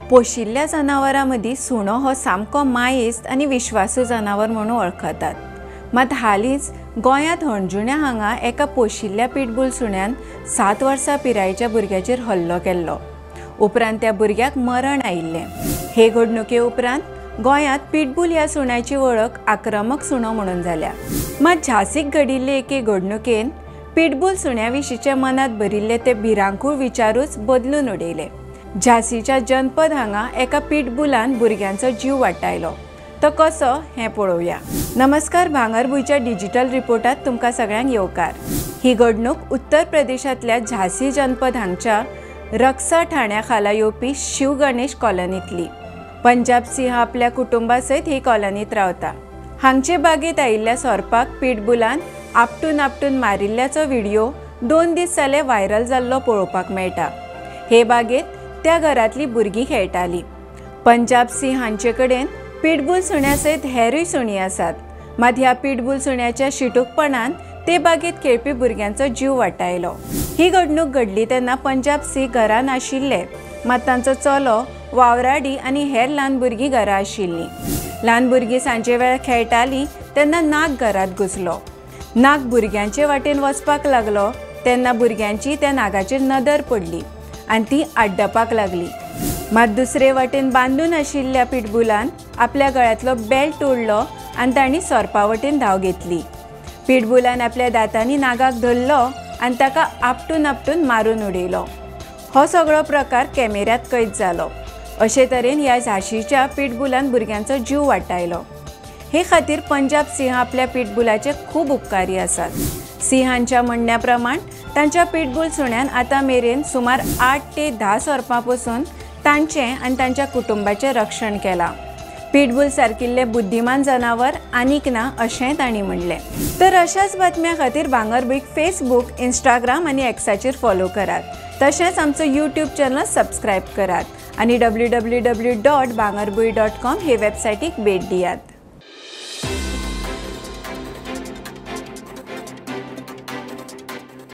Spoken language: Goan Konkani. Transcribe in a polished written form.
पोशिल्ल्या जनावरां मदीं सुणो हो सामको मायेस्त आनी विश्वासू जनावर म्हणून वळखतात। मात हालींच गोंयांत हणजुण्या हांगा एका पोशिल्ल्या पिटबूल सुण्यान 7 वर्सां पिरायेच्या भुरग्याचेर हल्लो केल्लो। उपरांत त्या भुरग्याक मरण आयिल्लें। हे घडणुके उपरांत गोंयांत पिटबूल ह्या सुण्याची वळख आक्रमक सुणो म्हणून जाल्या। मात झांसीक घडिल्ले एके घडणुकेन पिटबूल सुण्या विशींचे मनांत भरिल्ले ते भिरांकूळ विचारूच बदलून उडयले। झांसीच्या जनपद हांगा एका पिटबुलान भुरग्यांचो जीव वाटायलो, तो कसो हें पळोवया। नमस्कार, भांगरभूंयच्या डिजिटल रिपोर्टात तुमकां सगळ्यांक येवकार। ही घडणूक उत्तर प्रदेशांतल्या झांसी जनपद हांगच्या रक्सा ठाण्या खाला येवपी शिव गणेश कॉलनींतली। पंजाब सिंह आपल्या कुटुंबा सयत ही कॉलनींत रावता। हांगचे बागेंत आयिल्ल्या सोरपाक पिटबुलान आपटून आपटून मारिल्ल्याचो व्हिडिओ 2 दीस जाले व्हायरल जाल्लो पळोवपाक मेळटा। हे बागेंत त्या घरांतली भुरगीं खेळटाली। पंजाब सिंह हांचे कडेन पिटबूल सुण्या सयत हेरूय सुणी आसात। मात ह्या पिटबूल सुण्याच्या शिटूकपणान ते बागेंत खेळपी भुरग्यांचो जीव वाटायलो। ही घडणूक घडली तेन्ना पंजाब सिंह घरा नाशिल्ले, मात तांचो चलो, वावराडी आनी हेर ल्हान भुरगीं घरा आशिल्लीं। ल्हान भुरगीं सांजे वेळार खेळटालीं तेन्ना नाग घरांत घुसलो। नाग भुरग्यांचे वाटेन वचपाक लागलो तेन्ना भुरग्यांची त्या नागाचेर नदर पडली आनी ती आड्डपाक लागली। मात दुसरे वाटेन बांदून आशिल्ल्या पिटबुलान आपल्या गळ्यांतलो बेल्ट ओडलो आनी तांणी सोरपा वटेन धांव घेतली। पिटबुलान आपल्या दातांनी नागाक धरलो आनी ताका आपटून आपटून मारून उडयलो। हो सगळो प्रकार कॅमेऱ्यांत कैद जालो। अशे तरेन ह्या झांशीच्या पिटबुलान भुरग्यांचो जीव वाटायलो। हे खातीर पंजाब सिंह आपल्या पिटबुलाचे खूब उपकारी आसात। सिंहांच्या म्हणण्या प्रमाण तांच्या पिटबूल सुण्यान आतां मेरेन सुमार 8 ते 10 सोरपां पसून तांचें आनी तांच्या कुटुंबाचें रक्षण केलां। पिटबूल सारकिल्ले बुद्धिमान जनावर आनीक ना अशें तांणी म्हणलें। तर अशाच बातम्यां खातीर भांगरभूंयक फेसबूक, इंस्टाग्राम आनी एक्साचेर फॉलो करात। तशेंच आमचो यूट्यूब चॅनल सबस्क्रायब करात आनी www.bhangarbhuin.com हे वेबसायटीक भेट दियात।